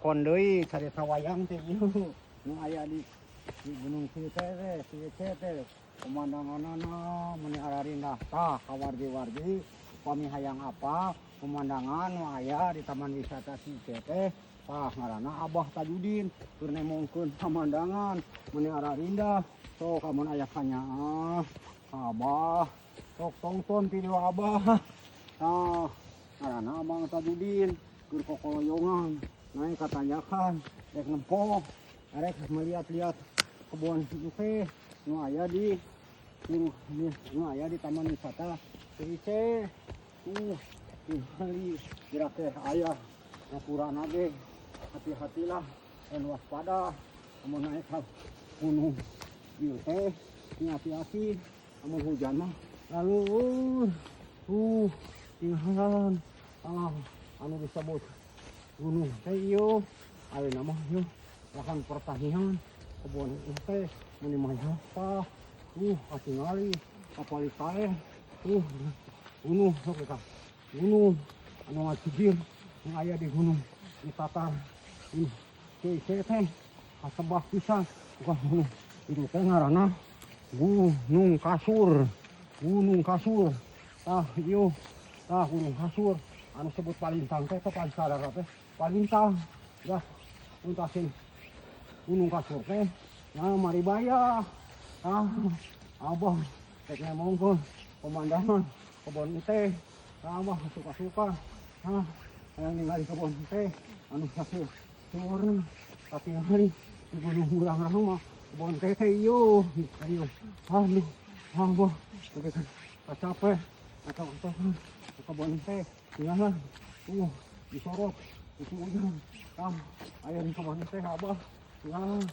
Lalakon deui carita wayang teh ieu nu aya di Gunung Ciwidey teh, Ciwidey teh pemandanganana meni ararindah. Tah, kawargi-wargi, upami hayang apa pemandangan nu aya di Taman Wisata Ciwidey teh, tah, ngaranna Abah Tajudin keur nemongkeun pemandangan meni ararindah. Sok amun aya kanyaah ka Abah, sok tonton video Abah. Tah, ngaranna Abang Tajudin keur kokoloyongan naik ka tanjakan, rek nempo, rek melihat-lihat kebun teh nu aya di nu aya di Taman Wisata Ciwidey. Tuh, tingali gerak teh aya ngapurana ge. Hati-hatilah dan waspada amun naik ka gunung ieu teh, hati-hati amun hujan mah. Lalu tinggalan, ah, anu disebut gunung teh ieu ayeuna mah ieu lahan pertanian, kebun teh meni mayapa. Katingali kapali kae. Gunung sok eta, gunung anu ngajegir nu aya di gunung di tatar Ciwidey teh kasebak pisan. Bukan gunung itu teh, ngaranna Gunung Kasur, Gunung Kasur. Tah, ieu tah Gunung Kasur anu sebut Palintang teh, teh Pancarara teh Palintang ya. Untasin Gunung Kasur teh, nah, Maribaya. Ah, Abah rek ngomongkeun pemandangan kebon teh. Abah suka-suka, ah, hayang ningali kebon teh anu hasil surna. Katingali di Gunung Burangrang mah kebon teh teh ieu, ayo. Aduh, Abah tapi kan capek atau atau kebon teh tinggalan disorot itu hujan. Ah, aya di kebon teh Abah tinggalan.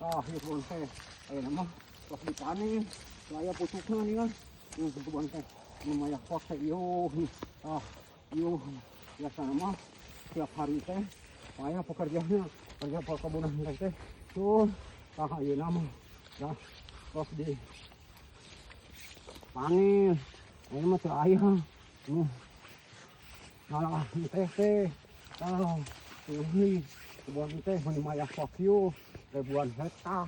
Ah, ieu kebon teh ayeuna mah tos dipanen, aya pucukna nih kan. Kebon teh nu mayak teh ieu. Ah, ieu biasa mah tiap hari teh aya pekerjanya, kerja perkebunan teh tuh. Tah, ayeuna mah dah tos di panen, ayeuna mah teu aya ngalah teh teh. Tah, ini kebun teh meni mayak kieu, ribuan hektar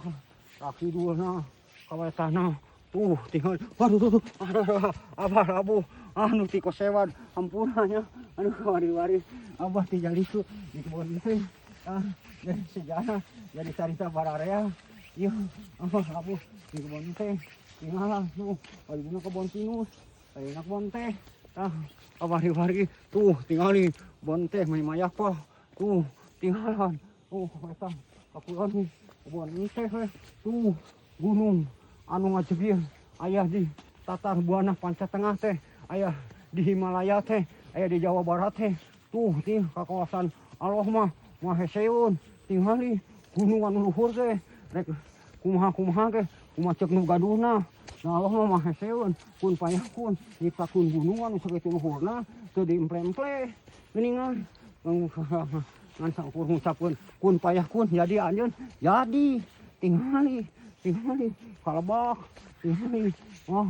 ka kidulna, ka wetanna. Tuh, tinggal, waduh, tuh, tuh, aduh, Abah labuh anu ti kosewad, hampura nya. Aduh, wari-wari Abah ti jaliku di kebun teh. Ah, jadi sejarah, jadi carita bararea ieu Abah labuh di kebun teh. Tinggalan tuh ayeuna kebun pinus, ayeuna kebun teh. Tah, wari-wari, tuh tingali kebun teh meni mayak pah. Tuh, tinggalan tuh eta kakulon kebun teh we. Tuh, gunung anu ngajegir aya di Tatar Buana Panca Tengah teh, aya di Himalaya teh, aya di Jawa Barat teh. Tuh, ting ka kawasan Allah mah maha heseun. Tingali gunung anu luhur teh, rek kumaha-kumaha teh, kumaha ceuk nu gaduhna. Nah, Allah mah maha heseun, kun payakun nyiptakeun gunung anu sakitu luhurna teu diemple-emple geuningan. Ngan saukur ngucapkeun kun payakun, jadi anjeun jadi. Tingali, tingali kalebak, tingali. Wah,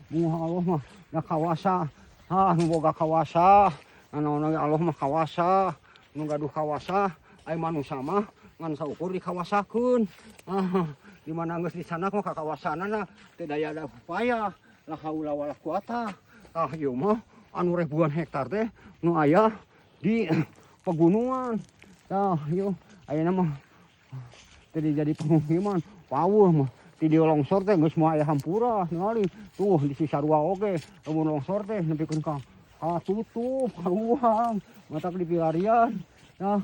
bunga Allah mah da kawasa. Ah, nu boga kawasa anu Allah mah kawasa, nu gaduh kawasa. Ai manusa mah ngan saukur dikawasakeun. Ah, di mana geus dicanak mah kakawasanana teu daya da upaya, la haula wala quwata. Ah, ieu mah anu ribuan hektar teh nu aya di pegunungan. Tah, ieu ayeuna mah teu jadi pemukiman, paweuh mah ti dieu longsor teh geus moal aya hampura. Ningali tuh di Cisarua oge, lamun longsor teh nepikeun ka katutup karuang, matak di pilarian. Nah,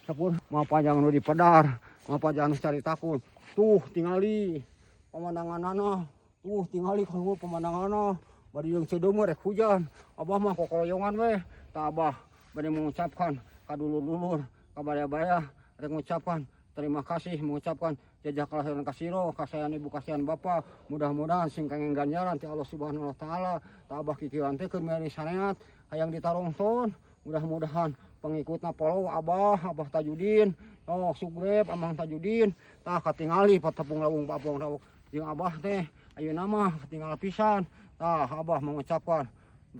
sampur mah panjang nu dipedar, mah panjang nu caritakeun. Tuh, tingali pemandanganana. Tuh, tingali kaluhur pemandanganana. Bari jeung ceudeum rek hujan, Abah mah kokoloyongan we. Tah, Abah bade mengucapkan ka dulur-dulur, ka baraya-baraya, rek ngucapkan terima kasih, mengucapkan jazakallah khairan kasiro, kasihan ibu, kasihan bapak, mudah-mudahan sing kenging ganjaran ti Allah Subhanahu wa taala. Tah, Abah kikieuan teh keur meuli sareat hayang ditarongton, mudah-mudahan pengikutna follow Abah, Abah Tajudin. Oh, subscribe Amang Tajudin. Tah, katingali patepung lawung papong rawuk jeung Abah teh ayeuna mah katinggal pisan. Tah, Abah mengucapkan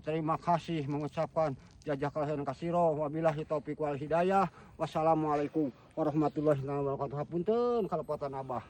Terima kasih mengucapkan jazakallahu khairan katsiro, wabillahi taufik wal hidayah. Wassalamualaikum warahmatullahi wabarakatuh. Hapunten kalepatan Abah.